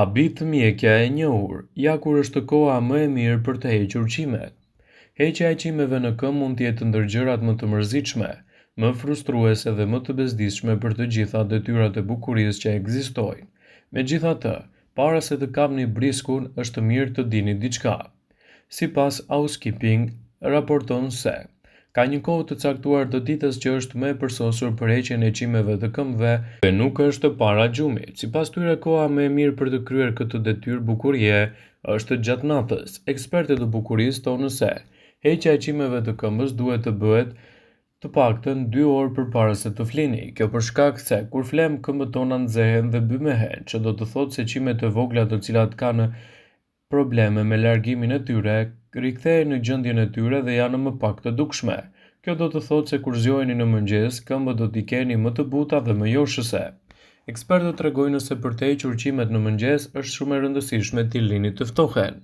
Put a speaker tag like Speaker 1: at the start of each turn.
Speaker 1: Habit mjekja e njohur, ja kur është koha më e mirë për të hequr qimet. Heqja e qimeve në këmbë mund të jetë ndër gjërat më të mërzitshme, më frustruese dhe më të bezdisshme për të gjitha detyrat e bukurisë që ekzistojnë. Megjithatë, para se të kapni briskun, është mirë të dini diçka. Sipas Housekeeping raporton se Ka një kohë të caktuar të ditës që është më e përsosur për heqjen e qimeve të këmbëve dhe nuk është para gjumit. Sipas tyre, koha më e mirë për të kryer këtë detyrë bukurie është gjatë natës. Ekspertët e bukurisë thonë se heqja e qimeve të këmbës duhet të bëhet të paktën 2 orë përpara se të flini. Kjo për shkak se kur flemë këmbët tona nxehen dhe bymehen, që do të thotë se qimet e vogla të cilat kanë probleme me largimin e tyre, rikthehen në gjendjen e tyre dhe janë më pak të dukshme. Kjo do të thotë se kur zgjoheni në mëngjes, këmbët do t'i keni më të buta dhe më joshëse. Ekspertët tregojnë se për të hequr qimet në mëngjes është shumë e rëndësishme t'i lini të ftohen.